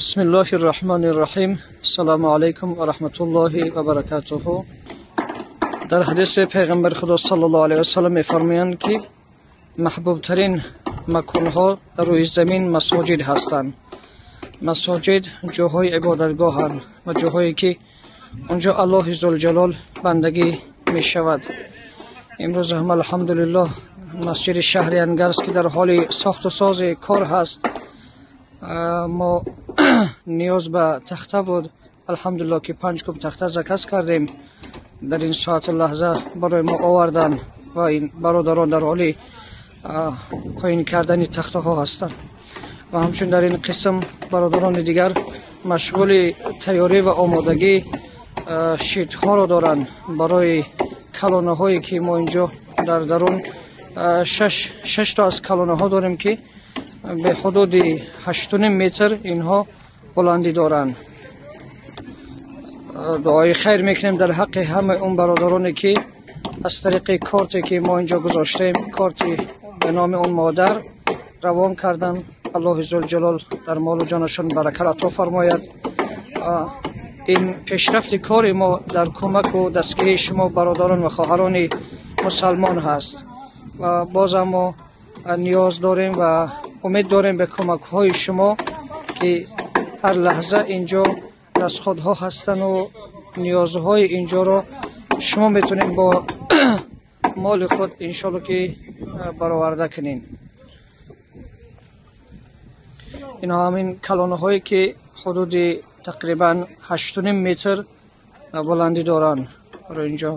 Бисмиллоҳи рраҳмони рраҳим. Ассалому алайкум ва раҳматуллоҳи ва баракатуҳу. Дар ҳадиси пайғамбари Худо саллаллоҳу алайҳи васаллам мефармоянд, ки маҳбубтарин маконҳо дар рӯи замин масоҷид ҳастанд. Масоҷид ҷоҳои ибодатгоҳанд ва ҷоҳое ки онҷо Аллоҳи зулҷалол бандагӣ мешавад. Имрӯз ҳам алҳамдулиллоҳ масҷиди шаҳри Ангарск, ки дар ҳоли сохту сози кор ҳаст, мо ниёз ба тахта буд. Алҳамдулиллоҳ, ки 5 куб тахта заказ кардем. Дар ин соату лаҳза барои мо овардан ва ин бародарон дар ҳоли поин кардани тахтаҳо ҳастанд. Ва ҳамчунин дар ин қисм бародарони дигар машғули тайёрӣ ва омодагӣ шитҳоро доранд барои калонаҳое, ки мо инҷо дар дарун шаш то аз калонаҳо дорем, ки ба ҳудуди 8.5 метр инҳо баландӣ доранд. Дуои хайр мекунем дар ҳаққи ҳамаи он бародароне, ки аз тариқи корте, ки мо инҷо гузоштем, корти ба номи он модар равон кардан. Аллоҳи зулҷалол дар молу ҷонашон баракат ато фармояд. Ин пешрафти кори мо дар кӯмаку дастгирии шумо бародарон ва хоҳарони мусалмон ҳаст. Ва бозам мо ниёз дорем ва умед дорем ба кӯмакҳои шумо, ки ҳар лаҳза инҷо расходҳо ҳастану ниёзҳои инҷоро шумо метавонед бо моли худ иншоалло ки бароварда кунед. Инҳо ҳамин калонаҳое, ки ҳудуди тақрибан 8.5 метр баландӣ доранд. Барои инҷо